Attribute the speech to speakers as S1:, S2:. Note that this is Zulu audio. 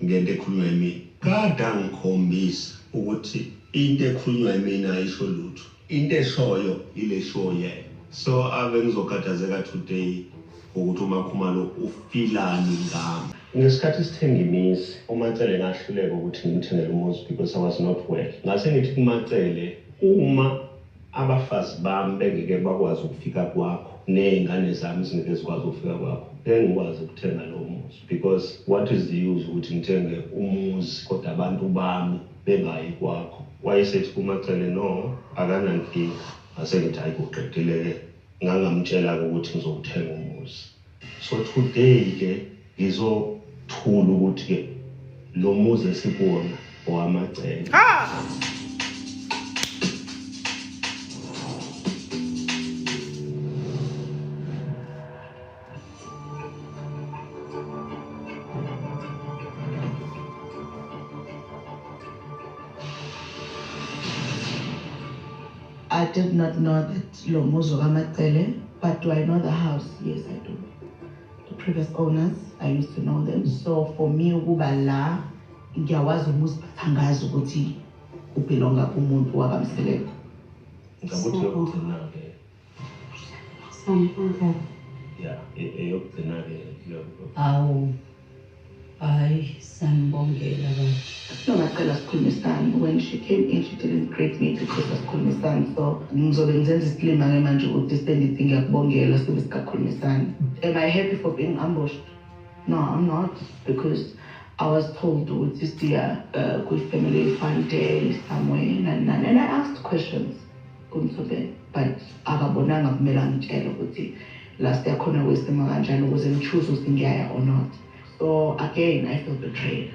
S1: Ngento ekhulunywa yimina, kade angikhombisa ukuthi into ekhulunywa yimina ayisho lutho, into eshoyo ile show yena. So ave ngizokhathazeka today ukuthi uMakhumalo ufilani ngami. Ngesikhathi sithenga imizi, uMacele ngahluleka ukuthi ngimthengele umuzi because I was not well. Ngase ngithi kuMacele, uma abafazi bami bengeke bakwazi ukufika kwakho, ney'ngane zami zingeke zikwazi ukufika kwakho, ngeke ngikwazi ukuthenga lowo muzi, because what is the use ukuthi ngithenge umuzi kodwa abantu bami bengayi kwakho? Wayesethi kuMacele, no, akanankinga. Ngase ngithi, hayi, kuqedile-ke. Ngangamtshela-ke ukuthi ngizowuthenga umuzi. So today-ke ngizothula ukuthi-ke lo muzi esikuwona owamaCele.
S2: I did not know that lo muzi okaMacele, but do I know the house? Yes, I do. The previous owners, I used to know them. So for me ukuba la, ngiyawazi umuzi, but angazi ukuthi ubelonga kumuntu wakaMseleku.
S1: Ngicabanga ukuthi eyokugcina-ke.
S3: Sanibona.
S1: Ya, eyokugcina-ke.
S3: Awu. Hayi, sanibongela baba.
S2: No, Macele asikhulumisani. When she came in, she didn't greet me because asikhulumisani. So ngizobe ngizenza isilima-ke manje ukuthi sengithi ngiyakubongela sibe sikakhulumisani. Am I happy for being ambushed? No, I'm not, because I was told ukuthi siya kwi-family fun day somewhere nani nani, and I asked questions kuMthobeni, but akabonanga kumele angitshele ukuthi la siyakhona kwesimo kanjani ukuze ngi-choose ukuthi ngiyaya or not. So again, I feel betrayed.